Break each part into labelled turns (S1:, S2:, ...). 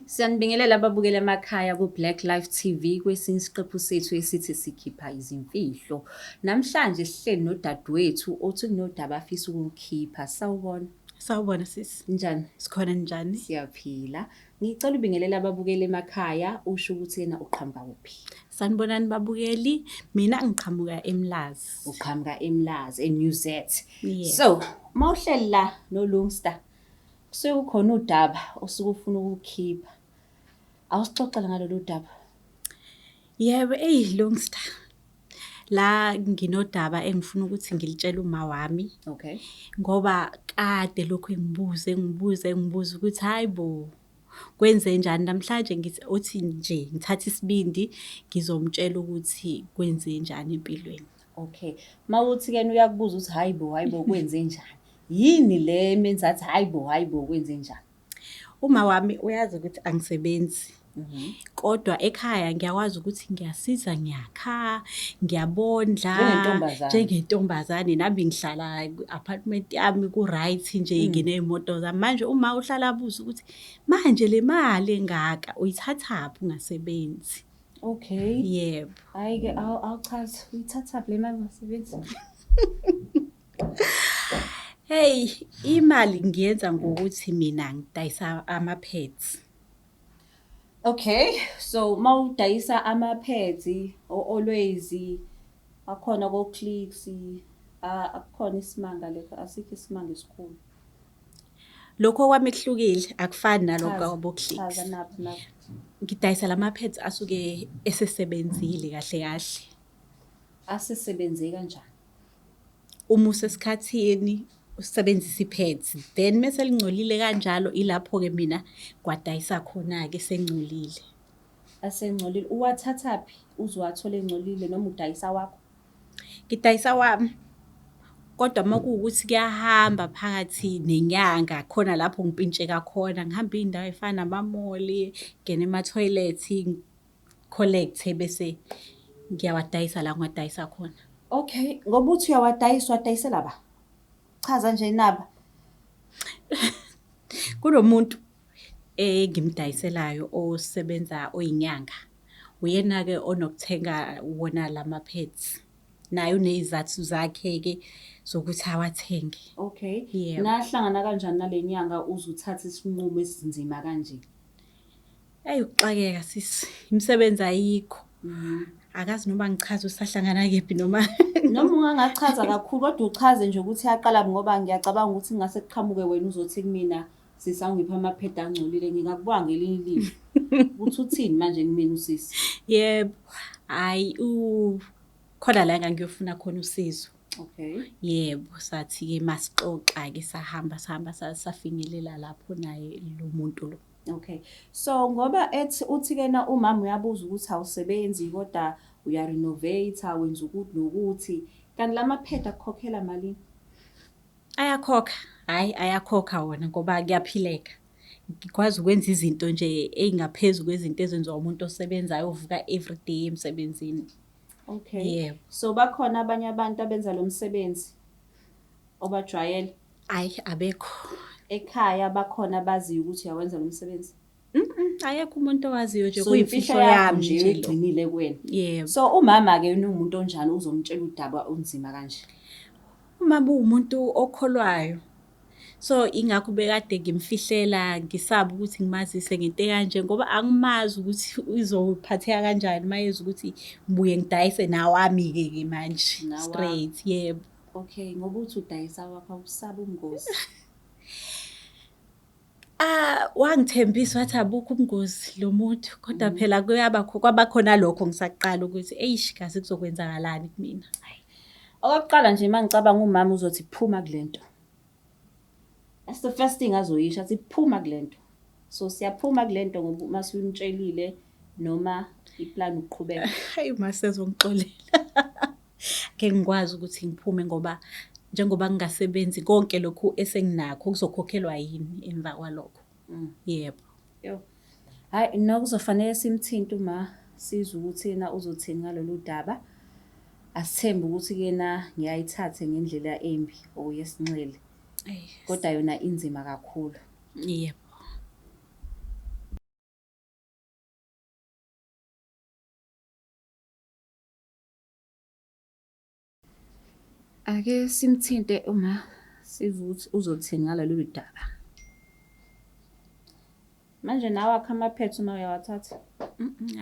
S1: Siyanibingelela ababukeli emakhaya ku-Black Life TV kwesinye isiqephu sethu esithi sikhipha izimfihlo. Namhlanje sihleli nodadewethu othi kunodaba afisa ukulukhipha. Sawubona.
S2: Sawubona sisi.
S1: Njani?
S2: Sikhona njani?
S1: Siyaphila. Ngicela ubingelele ababukeli emakhaya usho ukuthi yena uqhamuka kuphi.
S2: Sanibonani babukeli, mina ngiqhamuka eMlazi.
S1: Uqhamuka eMlazi eNew Z.
S2: Yeah.
S1: So, mawuhleli la noLungster kusuke kukhona udaba osuke ufuna ukukhipha. Awusixoxele ngalolu daba.
S2: Yebo, eyi Lungster. La nginodaba engifuna ukuthi ngilitshele uma wami.
S1: Okay.
S2: Ngoba kade lokhu engibuza engibuza engibuza ukuthi hayi bo kwenze njani namhlanje ngithi uthi nje ngithatha isibindi ngizomtshela ukuthi kwenze njani empilweni.
S1: Okay. Mawuthi ke uyakubuza ukuthi hayi bo hayi bo kwenze njani. Yini le emenza athi hayi bo hayi bo kwenze njani?
S2: Uma wami uyazi ukuthi angisebenzi. Kodwa ekhaya ngiyakwazi ukuthi ngiyasiza ngiyakha, ngiyabondla
S1: Njengentombazane.
S2: njengentombazane nami ngihlala ku-apartment yami ku-right nje nginey'moto zami. Manje uma uhlala abuza ukuthi manje le mali engaka uyithathaphi ungasebenzi?
S1: Okay.
S2: Yebo.
S1: Hayi ke awuchaze uyithathaphi le mali ungasebenzi?
S2: Hey, imali ngiyenza ngokuthi mina ngidayisa ama-pads.
S1: Okay, so mawudayisa ama-pads o-Always akhona ko-Clicks akukhona isimanga lekho asikho isimanga esikhulu.
S2: Lokho kwami kuhlukile akufani nalokho
S1: Chaza,
S2: kwabo-Clicks.
S1: chaza naphi naphi.
S2: Ngidayisa lama-pads asuke esesebenzile kahle kahle.
S1: Asesebenze kanjani?
S2: Uma usesikhathini usebenzisa i-pads then mese lingcolile kanjalo ilapho-ke mina ngiwadayisa khona-ke sengcolile.
S1: Asengcolile. Uwathathaphi uze uwathole engcolile noma udayisa wakho?
S2: Ngidayisa wami kodwa uma kuwukuthi kuyahamba phakathi nenyanga khona lapho ngipintsheka khona ngihamba iy'ndawo ey'fana nama-mall, ngingene emathoyilethi ngi-collect-e bese ngiyawadayisa la ngiwadayisa khona.
S1: Okay, ngoba uthi uyawadayisa uwadayisela ba? Chaza nje naba.
S2: Kunomuntu engimdayiselayo osebenza oyinyanga. Uyena-ke onokuthenga wona lama-pads. Naye uney'zathu zakhe-ke zokuthi awathenge.
S1: Okay.
S2: Yebo.
S1: Nahlangana kanjani nale nyanga uze uthathe isinqumo esinzima kanje?
S2: Eyi ukuxakeka sisi, imisebenzi ayikho. Akazi noma ngichaze usahlangana kephi noma
S1: Noma ungangachaza kakhulu kodwa uchaze nje ukuthi yaqala ngoba ngiyacabanga ukuthi ngase kuqhamuke wena uzothi kumina sisi awungiphe amaphedi angcolile ngingakubuka ngelinye ilihlo. Ukuthi uthini manje kumina usisi?
S2: Yebo, hhayi khona la engangiyofuna khona usizo.
S1: Okay.
S2: Yebo, sathi-ke masixoxa-ke sahamba sahamba safinyelela lapho naye lo muntu lo.
S1: Okay. So ngoba ethi uthi kena umama uyabuza ukuthi awusebenzi kodwa uya-renovate wenza ukuthi nokuthi kanti lamaphedi akukhokhela malini?
S2: Ayakhokha, hhayi ayakhokha wona ngoba kuyaphileka. Ngikwazi ukwenza izinto nje ey'ngaphezu kwezinto ezenziwa umuntu osebenzayo ovuka everyday emsebenzini.
S1: Okay.
S2: Yebo.
S1: So bakhona abanye abantu abenza lo msebenzi obajwayele?
S2: Hhayi abekho.
S1: Ekhaya bakhona abaziyo ukuthi uyawenza lo msebenzi?
S2: Akekho umuntu owaziyo nje
S1: So
S2: kuyimfihlo
S1: imfihlo yakho
S2: yami
S1: nje
S2: nje lo.
S1: oyigcinile kuwena.
S2: Yebo.
S1: So umama-ke yena uwumuntu onjani uzomtshela udaba olunzima kanje?
S2: Umama uwumuntu okholwayo. So ingakho bekade ngimfihlela ngisaba ukuthi ngimazise ngento ekanje ngoba angimazi ukuthi uzophatheka kanjani uma ezwa ukuthi ngibuye ngidayise nawami-ke ke manje
S1: Nawakho.
S2: straight yebo.
S1: Okay, ngoba uthi udayisa wakho awusabi ubungozi.
S2: Ah, wangithembisa wathi abukho ubungozi lo muntu kodwa phela kuyaba kwaba khona lokho ngisaqala ukuthi eish kazi kuzokwenzakalani kumina.
S1: Okokuqala nje uma ngicabanga umama uzothi phuma kule nto. That's the first thing azoyisho athi phuma kule nto. So siyaphuma kule nto ngoba uma sumtshelile noma i-plan ukuqhubeka.
S2: Hayi uma sezongixolela. Ngeke ngikwazi ukuthi ngiphume ngoba njengoba ngingasebenzi konke lokhu esenginakho kuzokhokhelwa yini emva kwalokho. Yebo.
S1: Yo. Hayi no kuzofanele simthinte uma sizwe ukuthi yena uzothini ngalolu daba. Asithembe ukuthi kena ngiyayithathe ngendlela embi or yesinxele. Kodwa yona inzima kakhulu.
S2: Yebo.
S1: Ake simthinte uma sizwe ukuthi uzothini ngalolu daba. Manje nawe akho amaphetha uma uyawathatha?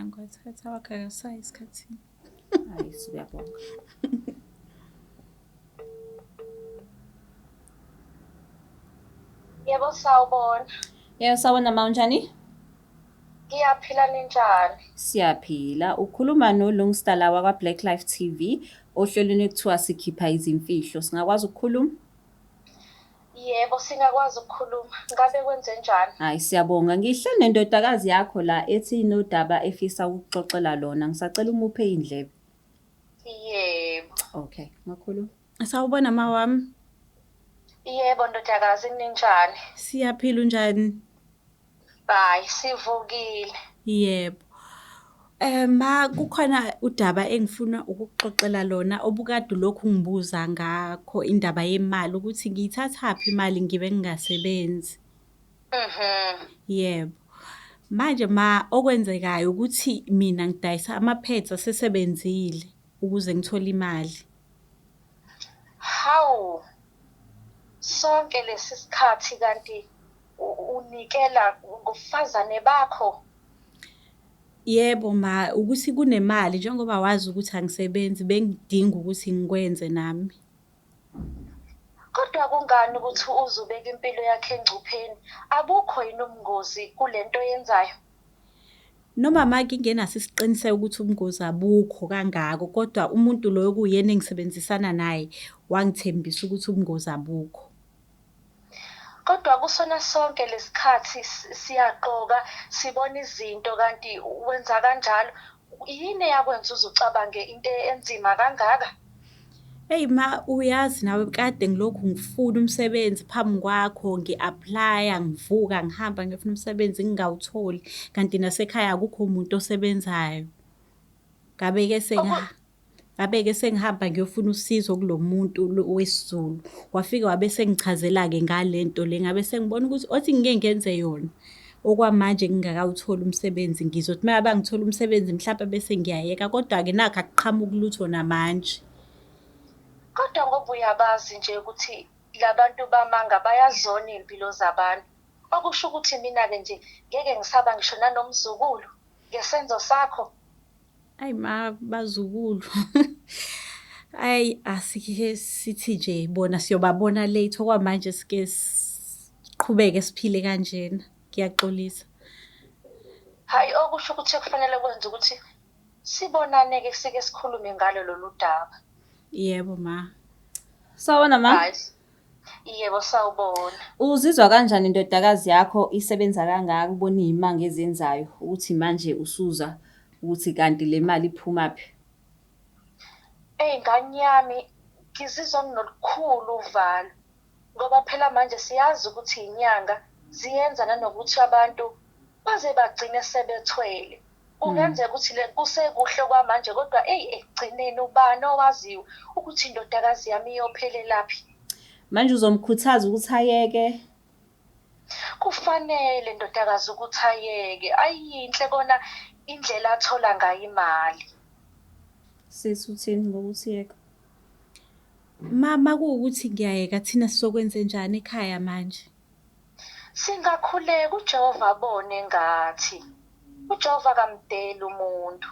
S2: Angiwathatha awakho akasayi esikhathini.
S1: Hayi, siyabonga.
S3: Yebo, sawubona.
S1: Yebo, sawubona ma, unjani?
S3: Ngiyaphila, ninjani?
S1: Siyaphila. Ukhuluma noLungsta la wakwa-Black Life TV ohlelweni ekuthiwa sikhipha izimfihlo. Singakwazi ukukhuluma?
S3: Yebo, singakwazi ukukhuluma. Ngabe kwenzenjani?
S1: Hayi, siyabonga. Ngihleli nendodakazi yakho la ethi inodaba efisa ukuxoxela lona. Ngisacela umuphe indlebe.
S3: Yebo.
S1: Okay, ngakhuluma.
S2: Sawubona ma wami.
S3: Yebo, ndodakazi, ninjani?
S2: Siyaphila, unjani?
S3: Hayi, sivukile.
S2: Yebo. Ma, kukhona udaba engifuna ukukuxoxela lona obukade ulokhu ungibuza ngakho, indaba yemali ukuthi ngiyithathaphi imali ngibe ngingasebenzi. Yebo. Manje ma, okwenzekayo ukuthi mina ngidayisa ama-pads asesebenzile ukuze ngithole imali.
S3: Hawu, sonke lesi sikhathi kanti unikela ngobufazane bakho?
S2: Yebo ma, ukuthi kunemali njengoba wazi ukuthi angisebenzi bengidinga ukuthi ngikwenze nami.
S3: Kodwa kungani ukuthi uzubeka impilo yakhe engcupheni? Abukho yini ubungozi kule nto oyenzayo?
S2: Noma ma ngingenaso isiqiniseko ukuthi ubungozi abukho kangako, kodwa umuntu loyo okuyena engisebenzisana naye wangithembisa ukuthi ubungozi abukho.
S3: Kodwa kusona sonke lesikhathi siyaqoka, sibona izinto kanti wenza kanjalo. Yini eyakwenza uze ucabange into enzima kangaka?
S2: Eyi ma, uyazi nawe kade ngilokhu ngifuna umsebenzi phambi kwakho, ngi-apply-a, ngivuka ngihamba ngiyofuna umsebenzi ngingawutholi, kanti nasekhaya akukho muntu osebenzayo. Ngabe-ke ngabe-ke sengihamba ngiyofuna usizo kulo muntu lo wesiZulu. Wafika wabe esengichazela-ke ngale nto le, ngabe sengibona ukuthi othi ngike ngenze yona. Okwamanje ngingakawutholi umsebenzi, ngizothi uma ngabe ngithola umsebenzi mhlampe bese ngiyayeka, kodwa-ke nakhu akuqhamuki lutho namanje.
S3: Kodwa ngoba uyabazi nje ukuthi labantu bamanga bayazona iy'mpilo zabantu. Okusho ukuthi mina-ke nje ngeke ngisaba ngisho nanomzukulu ngesenzo sakho.
S2: Ayi ma, bazukulu. Ayi, asike sithi nje bona siyobabona late, okwamanje sike siqhubeke siphile kanjena. Ngiyaxolisa.
S3: Hhayi, okusho ukuthi kufanele kwenze ukuthi sibonane-ke sike sikhulume ngalo lolu daba.
S2: Yebo ma.
S1: Sawubona ma.
S3: Hayi. Yebo, sawubona.
S1: Uzizwa kanjani indodakazi yakho isebenza kangaka, ubona iy'manga ezenzayo ukuthi manje usuza ukuthi kanti le mali iphumaphi?
S3: Eyi ngane yami, ngizizwa nginolukhulu uvalo ngoba phela manje siyazi ukuthi inyanga ziyenza nanokuthi abantu baze bagcine sebethwele. Kungenzeka ukuthi le kusekuhle kwamanje kodwa eyi ekugcineni ubani owaziyo ukuthi indodakazi yami iyophelelaphi?
S1: Manje uzomkhuthaza ukuthi ayeke?
S3: Kufanele ndodakazi ukuthi ayeke. Ayiyinhle kona indlela athola ngayo imali.
S1: Sisi uthini ngokuthi yeka?
S2: Ma, kuwukuthi ngiyayeka thina sizokwenzenjani ekhaya manje?
S3: Singakhuleka uJehova abone ngathi. uJehova akamdeli umuntu.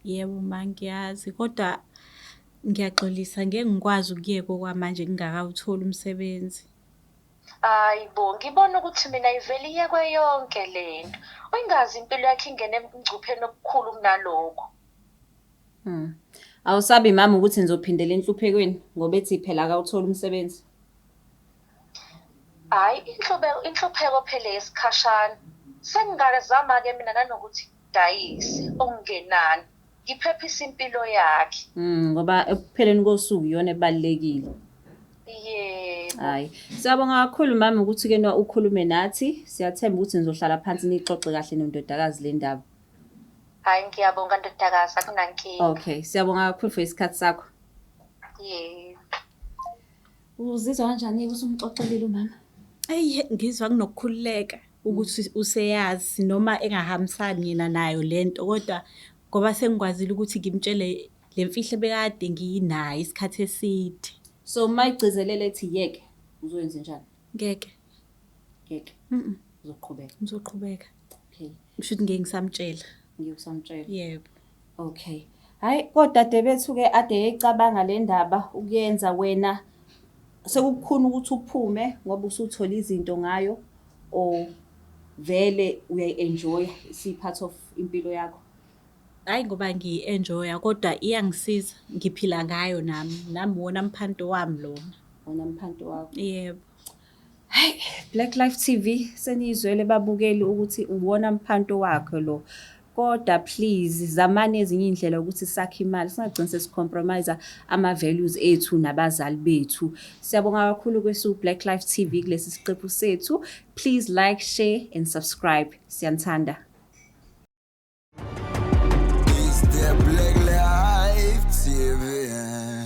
S2: Yebo ma, ngiyazi kodwa ngiyaxolisa ngeke ngikwazi ukuyeka okwamanje ngingakawutholi umsebenzi.
S3: Hayi bo, ngibona ukuthi mina ivele iyekwe yonke lento. Uyingazi impilo yakhe ingene engcupheni obukhulu kunalokho.
S1: Awusabi mama ukuthi nizophindela enhluphekweni ngoba ethi phela akawutholi umsebenzi?
S3: Hhayi, inhlupheko phela yesikhashana. Sengingazama-ke mina nanokuthi ngidayise okungenani, ngiphephise impilo yakhe.
S1: Ngoba ekupheleni kosuku iyona ebalulekile.
S3: Yebo.
S1: Hhayi, siyabonga kakhulu mama ukuthi-ke ukhulume nathi. Siyathemba ukuthi nizohlala phansi niyixoxe kahle nondodakazi le ndaba.
S3: Hhayi, ngiyabonga ndodakazi, akunankinga.
S1: Okay, siyabonga kakhulu for isikhathi sakho.
S3: Yebo.
S1: Uzizwa kanjani-ke usumxoxelile umama?
S2: Eyi, ngizwa kunokukhululeka ukuthi useyazi noma engahambisani yena nayo lento, kodwa ngoba sengikwazile ukuthi ngimtshele le mfihlo ebekade nginayo isikhathi eside.
S1: So uma igcizelela ethi yeke, uzoyenza njani?
S2: Ngeke.
S1: Ngeke. Uzoqhubeka.
S2: Ngizoqhubeka.
S1: Okay.
S2: Kusho ukuthi ngeke ngisamtshela.
S1: Ngeke usamtshela.
S2: Yebo.
S1: Okay. Hayi kodade bethu ke ade yayicabanga le ndaba ukuyenza wena sekukukhona ukuthi uphume ngoba usuthola izinto ngayo or vele uyayi-enjoy isi-part of impilo yakho.
S2: Hhayi ngoba ngiyi-enjoy-a kodwa iyangisiza, ngiphila ngayo nami. Nami uwona mphanto wami lona.
S1: Wona mphanto wakho.
S2: Yebo.
S1: Hayi, Black Life TV seniyizwele babukeli ukuthi uwona mphanto wakhe lo. Kodwa please zamani ezinye iy'ndlela ukuthi sakhe imali singagcini sesi-compromise ama-values ethu nabazali bethu. Siyabonga kakhulu kwesu Black Life TV kulesi siqephu sethu. Please like, share and subscribe. Siyanithanda.
S4: It's the Black Life TV.